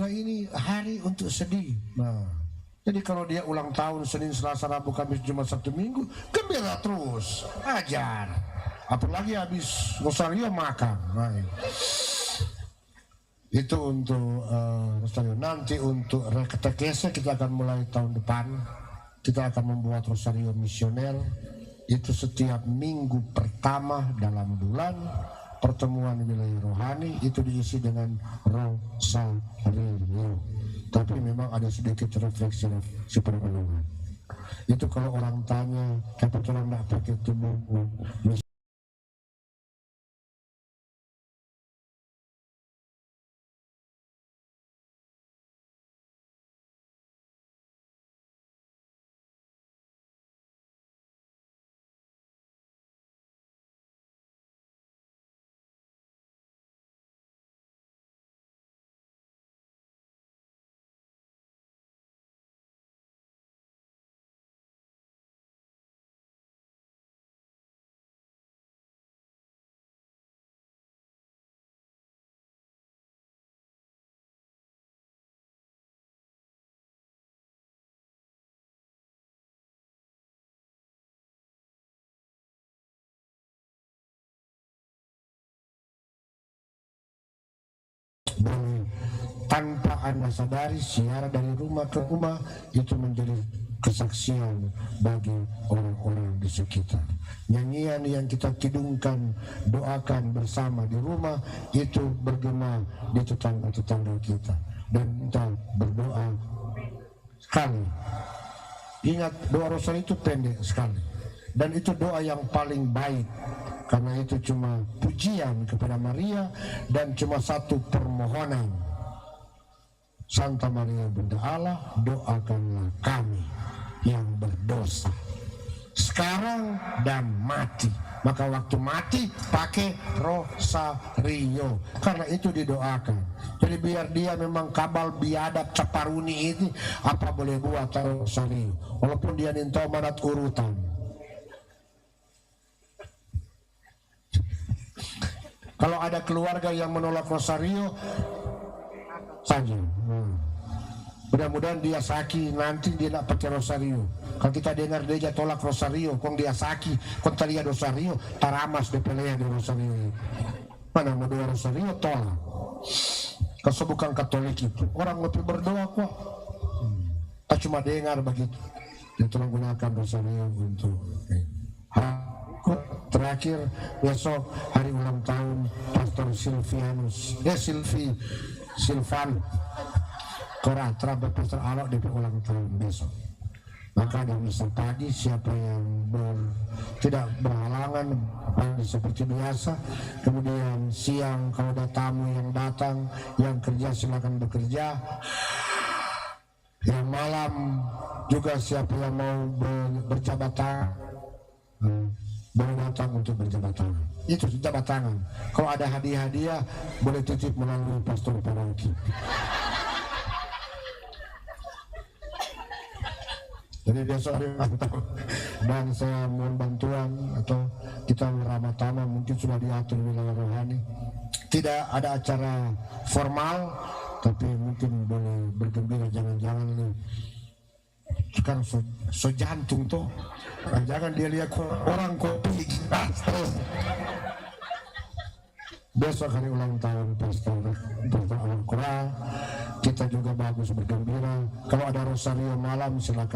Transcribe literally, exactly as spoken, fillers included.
ini hari untuk sedih. Nah, jadi kalau dia ulang tahun Senin, Selasa, Rabu, Kamis, Jumat, Sabtu, Minggu, gembira terus, ajar. Apalagi habis rosario, makan. Nah, itu untuk, eh, rosario. Nanti untuk re-, katekese kita akan mulai tahun depan. Kita akan membuat rosario misioner. Itu setiap minggu pertama dalam bulan, pertemuan wilayah rohani itu diisi dengan rosario. Tapi memang ada sedikit refleksi-refleksi permenungan. Itu kalau orang tanya, "Tapi torang nda pake tu buku?" Deng tanpa Anda sadari, siar dari rumah ke rumah, itu menjadi kesaksian bagi orang-orang di sekitar. Nyanyian yang kita kidungkan, doakan bersama di rumah, itu bergema di tetangga-tetangga kita. Dan kita berdoa sekali. Ingat, doa rosario itu pende sekali. Dan itu doa yang paling baik. Karna itu cuma pujian kepada Maria dan cuma satu permohonan. Santa Maria Bunda Allah, doakanlah kami yang berdosa. Skarang dan mati. Maka waktu mati, pake rosario. Karna itu didoakan. Jadi biar dia memang kabal, biadab, caparuni itu, apa boleh buat, rosario. Walaupun dia nintau manat urutan. Kalau ada keluarga yang menolak rosario, saja. Hmm. Mudah-mudahan dia saki nanti dia nak pake rosario. Kalau kita dengar dia ja tolak rosario, kong dia saki, kong talia rosario, taramas de pe leher di rosario. Mana mo doa rosario, tolak. Kaso bukan Katolik itu. Orang lebih berdoa kok. Hmm. Ta cuma dengar bagitu. Yang tolong gunakan rosario untuk, eh. Ha, terakhir, besok hari ulang tahun Pastor Silvianus, eh, Silvi, Silvan. Kora, terakhir Pastor Alok de pe ulang tahun besok. Maka ada misa pagi, siapa yang ber-, tidak berhalangan, pagi seperti biasa. Kemudian siang, kalau ada tamu yang datang, yang kerja, silakan bekerja. Yang malam juga, siapa yang mau ber-, berjabat tangan, hmm, boleh datang untuk berjabat tangan. Itu jabat tangan. Kalau ada hadiah-hadiah, boleh titip melalui pastor paroki. Jadi besok hari ulang tahun. Dan saya mohon bantuan atau kita ramah tamah mungkin sudah diatur wilayah rohani. Tidak ada acara formal, tapi mungkin boleh bergembira, jangan-jangan nih. Sekarang so, so jantung tuh. Jangan dia lihat ko-, orang kopi. Besok hari ulang tahun Pastor, Pastor Alok Kora. Kita juga bagus bergembira. Kalau ada rosario malam, silakan.